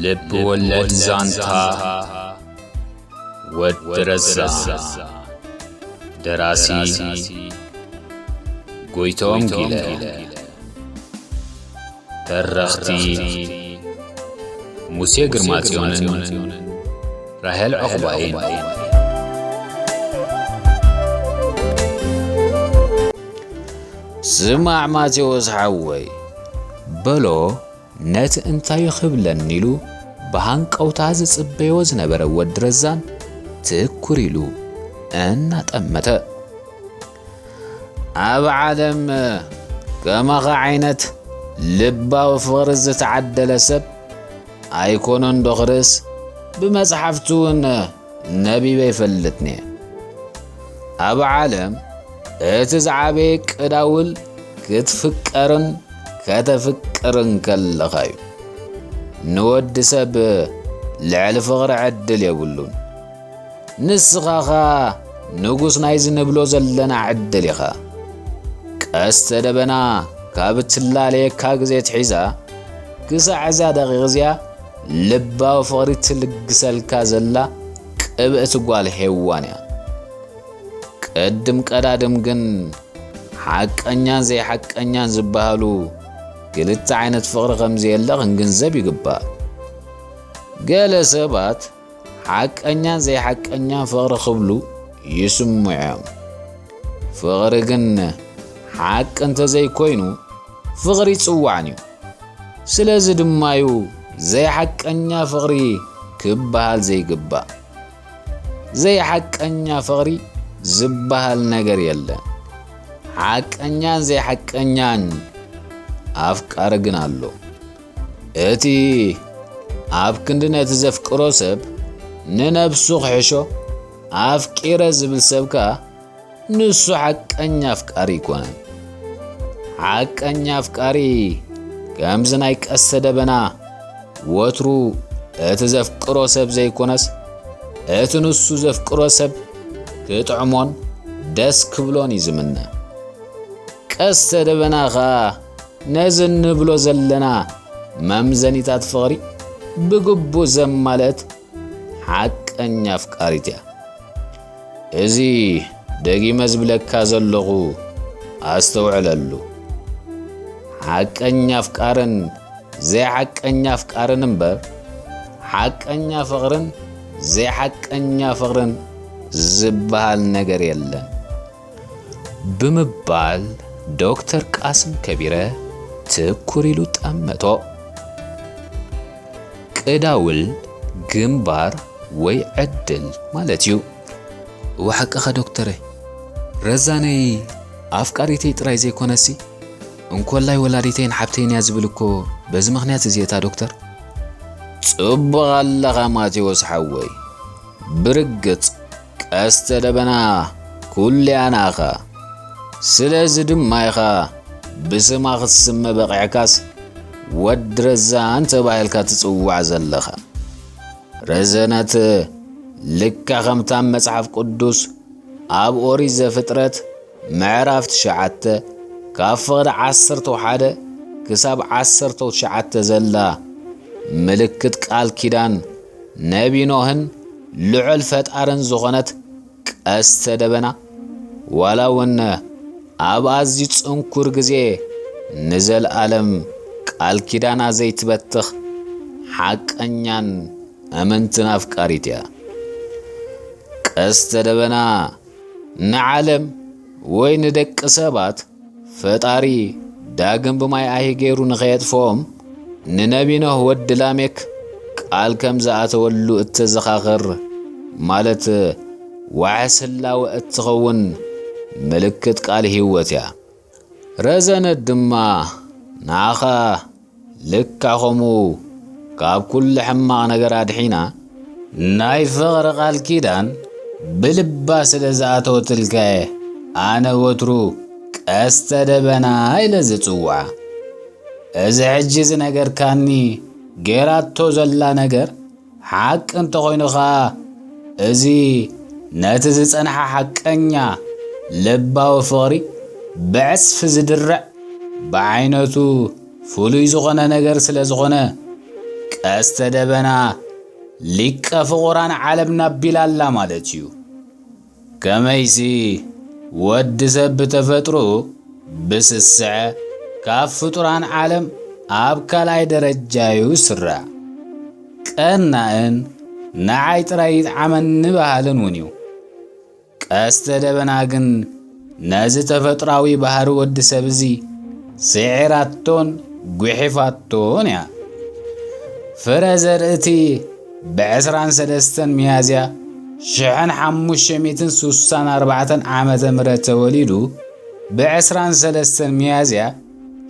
ልብ ወለድ ዛንታ ወዲ ረዛ። ደራሲ ጎይቶም ጊለ። ተረኽቲ ሙሴ ግርማጽዮንን ራሄል ዑቕባይን። ስማዕ ማቴዎስ ሓወይ፣ በሎ ነቲ እንታይ ክብለኒ ኢሉ ብሃንቀውታ ዝጽበዮ ዝነበረ ወዲ ረዛን ትኩር ኢሉ እናጠመተ። ኣብ ዓለም ከማኻ ዓይነት ልባዊ ፍቕሪ ዝተዓደለ ሰብ ኣይኮነን ዶ ክርስ? ብመጽሓፍቲ እውን ነቢበ ይፈልጥኒ። ኣብ ዓለም እቲ ዝዓበየ ቅዳውል ክትፍቀርን ከተፍቅርን ከለኻ እዩ። ንወዲ ሰብ ልዕሊ ፍቕሪ ዕድል የብሉን። ንስኻ ኸኣ ንጉስ ናይዚ ንብሎ ዘለና ዕድል ኢኻ። ቀስተ ደበና ካብ እትላለየካ ግዜ ትሒዛ ክሳዕ እዛ ደቂቕ እዚኣ ልባዊ ፍቕሪ ትልግሰልካ ዘላ ቅብእቲ ጓል ሄዋን እያ። ቅድም ቀዳድም ግን ሓቀኛን ዘይሓቀኛን ዝበሃሉ ክልተ ዓይነት ፍቕሪ ከም ዘየለ ክንግንዘብ ይግባእ። ገለ ሰባት ሓቀኛን ዘይሓቀኛን ፍቕሪ ክብሉ ይስምዑ እዮም። ፍቕሪ ግን ሓቂ እንተዘይኮይኑ ፍቕሪ ይጽዋዕን እዩ። ስለዚ ድማ እዩ ዘይሓቀኛ ፍቕሪ ክበሃል ዘይግባእ። ዘይሓቀኛ ፍቕሪ ዝበሃል ነገር የለን። ሓቀኛን ዘይሓቀኛን ኣፍቃሪ ግን ኣሎ። እቲ ኣብ ክንዲ ነቲ ዘፍቅሮ ሰብ ንነብሱ ክሕሾ ኣፍቂረ ዝብል ሰብ ከኣ ንሱ ሓቀኛ ኣፍቃሪ ኣይኮነን። ሓቀኛ ኣፍቃሪ ከምዚ ናይ ቀስተ ደበና ወትሩ እቲ ዘፍቅሮ ሰብ ዘይኮነስ እቲ ንሱ ዘፍቅሮ ሰብ ክጥዕሞን ደስ ክብሎን እዩ ዝምነ። ቀስተ ደበና ኸኣ ነዚ እንብሎ ዘለና መምዘኒታት ፍቕሪ ብግቡእ ዘማልአት ሓቀኛ ኣፍቃሪት እያ። እዚ ደጊመ ዝብለካ ዘለኹ ኣስተውዕለሉ። ሓቀኛ ኣፍቃርን ዘይሓቀኛ ኣፍቃርን እምበር፣ ሓቀኛ ፍቕርን ዘይሓቀኛ ፍቕርን ዝበሃል ነገር የለን። ብምባል ዶክተር ቃስም ከቢረ ትኩር ኢሉ ጠመቶ። ቅዳውል ግንባር ወይ ዕድል ማለት እዩ። እወ ሓቅኻ ዶክተረ። ረዛነይ ኣፍቃሪተይ ጥራይ ዘይኮነሲ፣ እንኮላይ ወላዲተይን ሓብተይን እያ ዝብል እኮ በዚ ምኽንያት እዚ እታ ዶክተር። ጽቡቕ ኣለኻ ማቴዎስ ሓወይ። ብርግጽ ቀስተ ደበና ኩሉ እያ ናኻ። ስለዚ ድማ ኢኻ ብስማ ክትስመ በቒዕካስ ወዲ ረዛን ተባሂልካ ትጽዋዕ ዘለኻ። ረዘነት ልካ ከምታ ኣብ መጽሓፍ ቅዱስ ኣብ ኦሪት ዘፍጥረት ምዕራፍ ትሽዓተ ካብ ፍቕዲ ዓሰርተ ሓደ ክሳብ ዓሰርተ ትሽዓተ ዘላ ምልክት ቃል ኪዳን ነቢ ኖህን ልዑል ፈጣርን ዝኾነት ቀስተ ደበና፣ ዋላ እውን ኣብ ኣዝዩ ጽንኩር ግዜ ንዘለኣለም ቃል ኪዳና ዘይትበትኽ ሓቀኛን እምንትን ኣፍቃሪት እያ። ቀስተ ደበና ንዓለም ወይ ንደቂ ሰባት ፈጣሪ ዳግም ብማይ ኣሂ ገይሩ ንኸየጥፍኦም ንነቢ ኖህ ወዲ ላሜክ ቃል ከም ዝኣተወሉ እተዘኻኽር፣ ማለት ዋሕስ ህላወ እትኸውን ምልክት ቃል ህይወት እያ። ረዘነት ድማ ንኣኻ ልካ ኸምኡ ካብ ኩሉ ሕማቕ ነገር ኣድሒና፣ ናይ ፍቕሪ ቃል ኪዳን ብልባ ስለ ዝኣተወትልካ እየ ኣነ ወትሩ ቀስተ ደበና ኢለ ዝጽውዓ። እዚ ሕጂ ዝነገርካኒ ጌራቶ ዘላ ነገር ሓቂ እንተኾይኑ ኸኣ፣ እዚ ነቲ ዝጸንሓ ሓቀኛ ልባዊ ፍቕሪ ብዕጽፊ ዝድርዕ፣ ብዓይነቱ ፍሉይ ዝኾነ ነገር ስለ ዝኾነ፣ ቀስተ ደበና ሊቀ ፍቑራን ዓለምና ቢላላ ማለት እዩ። ከመይሲ ወዲ ሰብ ብተፈጥሮ ብስስዐ ካብ ፍጡራን ዓለም ኣብ ካልኣይ ደረጃ እዩ ዝስራዕ። ቀናእን ንዓይ ጥራይ ይጥዓመኒ በሃልን እውን እዩ። ቀስተ ደበና ግን ነዚ ተፈጥሮኣዊ ባህሪ ወዲ ሰብ እዚ ስዒራቶን ጉሒፋቶን እያ። ፍረ ዘርእቲ ብ ዕስራን ሰለስተን ሚያዝያ ሽሕን ሓሙሽተ ሚእትን ስሳን ኣርባዕተን ዓመተ ምህረት ተወሊዱ፣ ብ ዕስራን ሰለስተን ሚያዝያ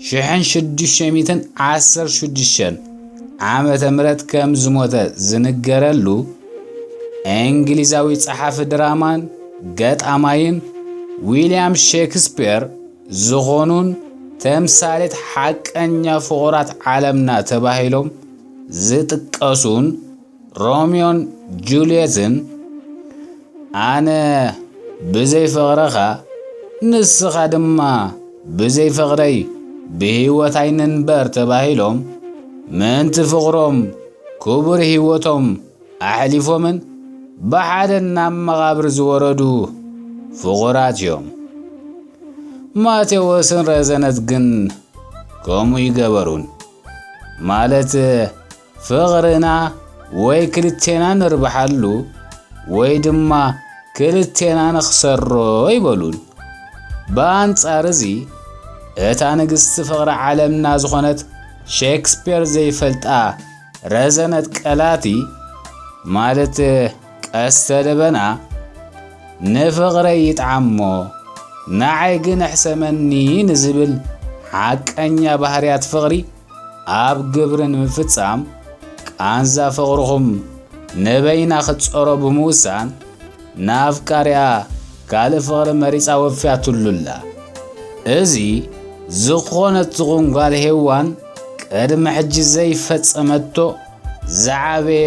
ሽሕን ሽዱሽተ ሚእትን ዓሰርተ ሽዱሽተን ዓመተ ምህረት ከም ዝሞተ ዝንገረሉ እንግሊዛዊ ጸሓፊ ድራማን ገጣማይን ዊልያም ሼክስፒር ዝኾኑን ተምሳሌት ሓቀኛ ፍቑራት ዓለምና ተባሂሎም ዝጥቀሱን ሮሚዮን ጁልየትን፣ "ኣነ ብዘይ ፍቕርኻ፣ ንስኻ ድማ ብዘይ ፍቕረይ ብህይወት ኣይንንበር" ተባሂሎም ምእንቲ ፍቕሮም ክቡር ህይወቶም ኣሕሊፎምን ብሓደ ናብ መቓብር ዝወረዱ ፍቑራት እዮም። ማቴዎስን ረዘነት ግን ከምኡ ይገበሩን። ማለት ፍቕርና ወይ ክልቴና ንርብሓሉ ወይ ድማ ክልቴና ንኽሰሮ ይበሉን። ብኣንጻር እዚ፣ እታ ንግስቲ ፍቕሪ ዓለምና ዝኾነት ሼክስፒር ዘይፈልጣ ረዘነት ቀላቲ፣ ማለት ቀስተ ደበና፣ "ንፍቕረይ ይጥዓሞ፣ ንዓይ ግን እሕሰመኒ" ንዝብል ሓቀኛ ባህርያት ፍቕሪ ኣብ ግብሪ ንምፍጻም፣ ቃንዛ ፍቕርኹም ንበይና ክትጸሮ ብምውሳን፣ ንኣፍቃሪኣ ካልእ ፍቕሪ መሪጻ ወፊያትሉ ኣላ። እዚ ዝኾነት ትኹን ጓል ሄዋን ቅድሚ ሕጂ ዘይፈጸመቶ ዝዓበየ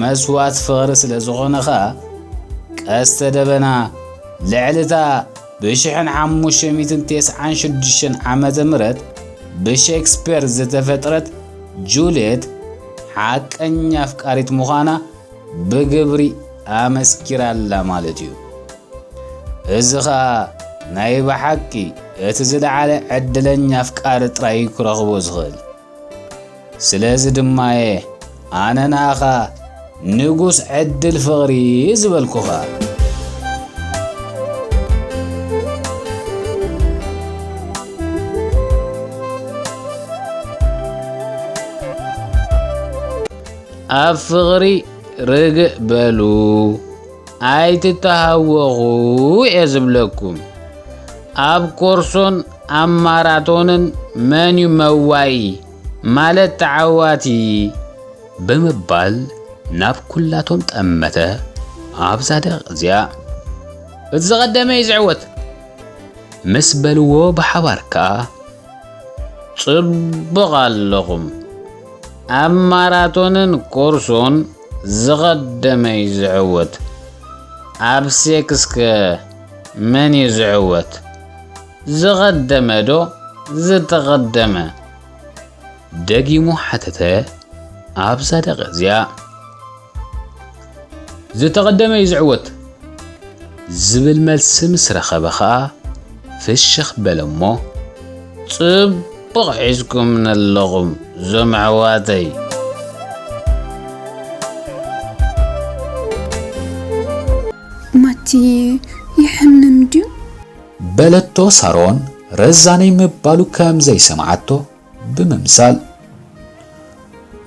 መስዋእቲ ፍቕሪ ስለ ዝኾነ ኸኣ፣ ቀስተ ደበና ልዕሊ እታ ብሽሕን ሓሙሽተ ሚእትን ተስዓን ሽዱሽተን ዓመተ ምህረት ብሼክስፒር ዝተፈጥረት ጁልየት ሓቀኛ ኣፍቃሪት ምዃና ብግብሪ ኣመስኪራላ ማለት እዩ። እዚ ኸኣ ናይ ብሓቂ እቲ ዝለዓለ ዕድለኛ ኣፍቃሪ ጥራይ እዩ ክረኽቦ ዝኽእል። ስለዚ ድማ እየ ኣነ ንኣኻ ንጉስ ዕድል ፍቕሪ ዝበልኩኻ። ኣብ ፍቕሪ ርግእ በሉ፣ ኣይትተሃወኹ እየ ዝብለኩም። ኣብ ኮርሶን ኣብ ማራቶንን መን እዩ መዋኢ፣ ማለት ተዓዋቲ? ብምባል ናብ ኩላቶም ጠመተ። ኣብዛ ደቂቕ እዚኣ፣ "እቲ ዝቐደመ እዩ ዝዕወት" ምስ በልዎ ብሓባር ከኣ፣ "ጽቡቕ ኣለኹም፣ ኣብ ማራቶንን ኮርሶን ዝቐደመ እዩ ዝዕወት፣ ኣብ ሴክስከ መን እዩ ዝዕወት? ዝቐደመ ዶ ዝተቐደመ?" ደጊሙ ሓተተ። ኣብዛ ደቂቕ እዚኣ፣ "ዝተቐደመ እዩ ዝዕወት" ዝብል መልሲ ምስ ረኸበ ኸኣ ፍሽኽ በለ እሞ፣ "ጽቡቕ ሒዝኩምኒ ኣለኹም ዞም ኣሕዋተይ!" "ማቲ፣ ይሕምም ድዩ?" በለቶ ሳሮን ረዛነይ ምባሉ ከም ዘይሰምዓቶ ብምምሳል።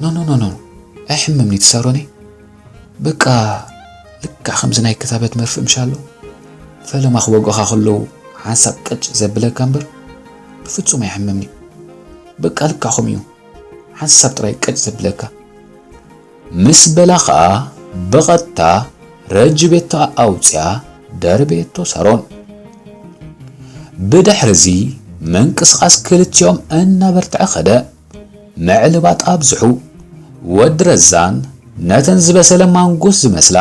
"ኖ፣ ኖ፣ ኖ፣ ኖ፣ ኣይሕምምኒ እቲ ሳሮነይ። በቃ ልክዕ ከምዚ ናይ ክታበት መርፍእ ምሻሎ፣ ፈለማ ክወግኡኻ ከለዉ ሓንሳብ ቅጭ ዘብለካ እምበር ብፍጹም ኣይሕምምኒ። በቃ ልክዕ ከምኡ እዩ፣ ሓንሳብ ጥራይ ቅጭ ዘብለካ" ምስ በላ ኸኣ ብቐጥታ ረጅቤታ ኣውጽያ ደርበየቶ ሳሮን። ብድሕርዚ ምንቅስቓስ ክልቲኦም እናበርትዐ ኸደ። ምዕልባጥ ኣብዝሑ። ወዲ ረዛን ነተን ዝበሰለ ማንጎስ ዝመስላ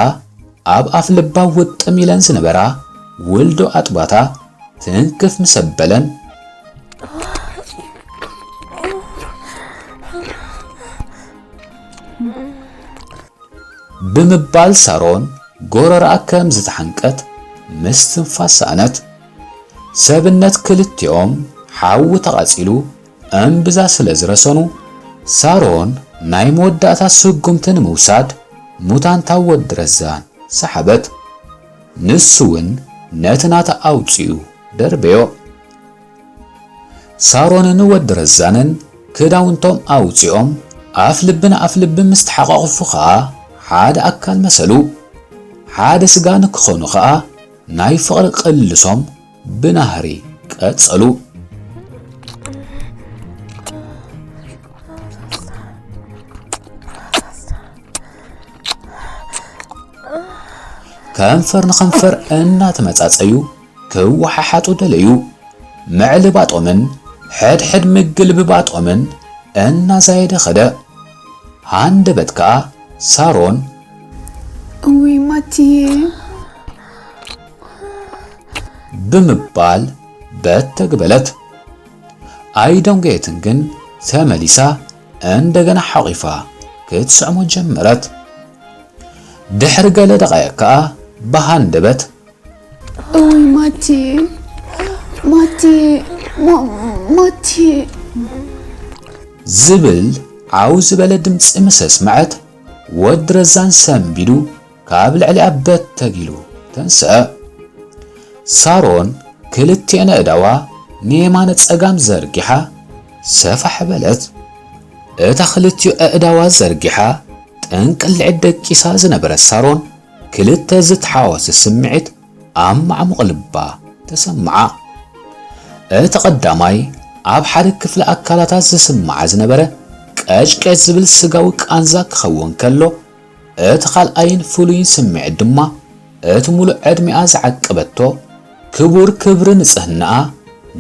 ኣብ ኣፍ ልባ ውጥም ኢለን ዝነበራ ውልዶ ኣጥባታ ትንክፍ ምስ ኣበለን፣ ብምባል ሳሮን ጎረርኣ ከም ዝተሓንቀት ምስትንፋስ ሰኣነት። ሰብነት ክልቲኦም ሓዊ ተቓጺሉ እምብዛ ስለ ዝረሰኑ፣ ሳሮን ናይ መወዳእታ ስጉምቲ ንምውሳድ ሙታንታ ወዲ ረዛን ሰሓበት። ንሱ እውን ነቲ ናታ ኣውጺኡ ደርበዮ። ሳሮንን ወዲ ረዛንን ክዳውንቶም ኣውጺኦም ኣፍ ልቢ ንኣፍ ልቢ ምስ ተሓቋቑፉ ኸኣ ሓደ ኣካል መሰሉ። ሓደ ስጋ ንክኾኑ ኸኣ ናይ ፍቕሪ ቅልሶም ብናህሪ ቀጸሉ። ከንፈር ንኸንፈር እናተመጻጸዩ ክወሓሓጡ ደለዩ። ምዕልባጦምን ሕድሕድ ምግልብባጦምን እናዛየደ ኸደ። ሃንደበት ከኣ ሳሮን እውይ ማትዬ ብምባል በተግ በለት። ኣይደንጎየትን ግን ተመሊሳ እንደገና ሓቒፋ ክትስዕሞ ጀመረት። ድሕሪ ገለ ደቓይቕ ከኣ ብሃንደበት እውይ ማትዬ ማትዬ ማ- ማትዬ ዝብል ዓው ዝበለ ድምፂ ምስ ኣስመዐት ወዲ ረዛን ሰንቢዱ ካብ ልዕሊኣ በተግ ኢሉ ተንስአ። ሳሮን ክልቲኤን ኣእዳዋ ንየማነ ጸጋም ዘርጊሓ ሰፋሕ በለት። እታ ክልቲኡ ኣእዳዋ ዘርጊሓ ጥንቅልዒት ደቂሳ ዝነበረት ሳሮን ክልተ ዝተሓዋወሰ ስምዒት ኣብ ማዕሙቕ ልባ ተሰምዓ። እቲ ቀዳማይ ኣብ ሓደ ክፍሊ ኣካላታ ዝስምዓ ዝነበረ ቀጭቀጭ ዝብል ስጋዊ ቃንዛ ክኸውን ከሎ፣ እቲ ካልኣይን ፍሉይን ስምዒት ድማ እቲ ሙሉእ ዕድሚኣ ዝዓቀበቶ ክቡር ክብሪ ንጽህናኣ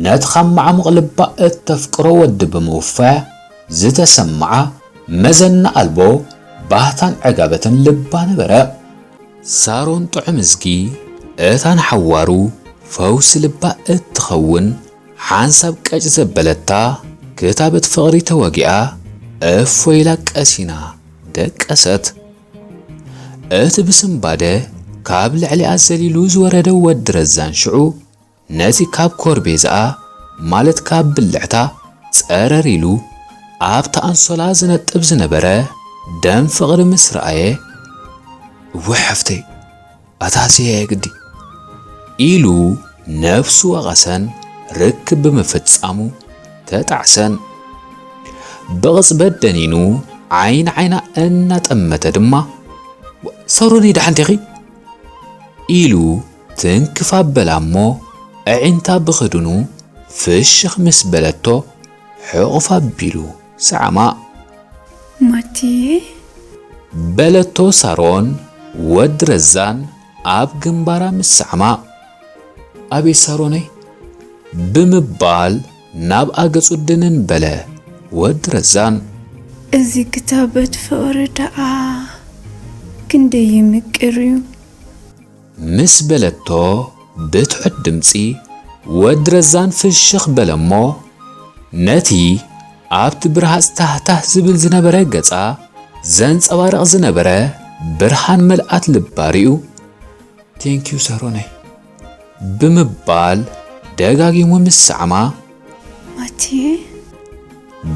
ነቲ ካብ ማዕሙቕ ልባ እተፍቅሮ ወዲ ብምውፋያ ዝተሰምዓ መዘና ኣልቦ ባህታን ዕጋበትን ልባ ነበረ። ሳሮን ጥዑም እዝጊ እታ ንሓዋሩ ፈውሲ ልባ እትኸውን ሓንሳብ ቀጭ ዘበለታ ክታበት ፍቕሪ ተወጊኣ እፎ ኢላ ቀሲና ደቀሰት። እቲ ብስንባደ ካብ ልዕሊኣ ዘሊሉ ዝወረደ ወዲ ረዛን ሽዑ ነቲ ካብ ኮርቤዝኣ ማለት ካብ ብልዕታ ጸረር ኢሉ ኣብታ ኣንሶላ ዝነጥብ ዝነበረ ደም ፍቕሪ ምስ ረኣየ፣ እወ ሓፍተይ ኣታ ስያየ ግዲ ኢሉ ነብሱ ወቐሰን ርክብ ብምፍጻሙ ተጣዕሰን። ብቕጽበት ደኒኑ ዓይኒ ዓይና እናጠመተ ድማ፣ ሳሮነይ ደሓን ዲኺ? ኢሉ ትንክፍ ኣበላ እሞ ኣዒንታ ብኽድኑ ፍሽኽ ምስ በለቶ ሕቑፍ ኣቢሉ ሰዓማ። ማትዬ በለቶ ሳሮን ወዲ ረዛን ኣብ ግንባራ ምስ ሰዓማ። ኣቤት ሳሮነይ ብምባል ናብ ኣገጹ ድንን በለ ወዲ ረዛን። እዚ ክታበት ፍቕሪ ደኣ ክንደይ ይምቅር እዩ። ምስ በለቶ ብትሑት ድምጺ ወዲ ረዛን ፍሽኽ በለ እሞ ነቲ ኣብቲ ብርሃጽ ታህታህ ዝብል ዝነበረ ገጻ ዘንጸባርቕ ዝነበረ ብርሃን መልኣት ልባ ርእዩ። ቴንኪዩ ሳሮነይ ብምባል ደጋጊሙ ምስ ሰዓማ። ማትዬ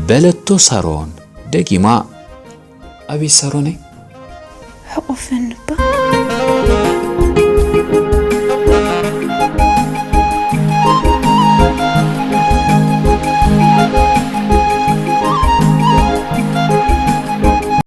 በለቶ ሳሮን ደጊማ። ኣቤት ሳሮነይ ሕቑፍኒ እባ።